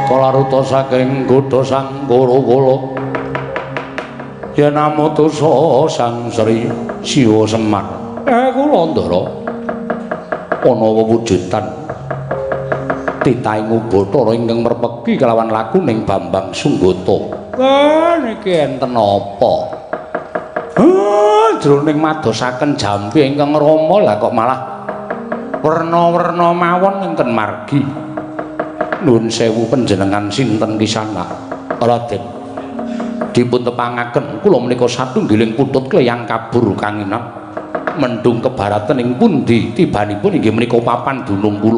Laruta saking godha Sang Kala. Yen amutusa Sang Sri Siwa Semar. Kula Ndara ana wewujudan titahing Ubathara ingkang merpeki kelawan lakuning Bambang Sunggata. Niki enten apa? Jroning madosaken jampi ingkang rama lah kok malah werna-werna mawon enten margi. Nuwun sewu, panjenengan sinten kisana? Raden, dipun tepangaken, kula menika satunggiling putut kleyang kabur kanginan mendung kebaraten ing pundi tibanipun inggih menika papan dunung kula.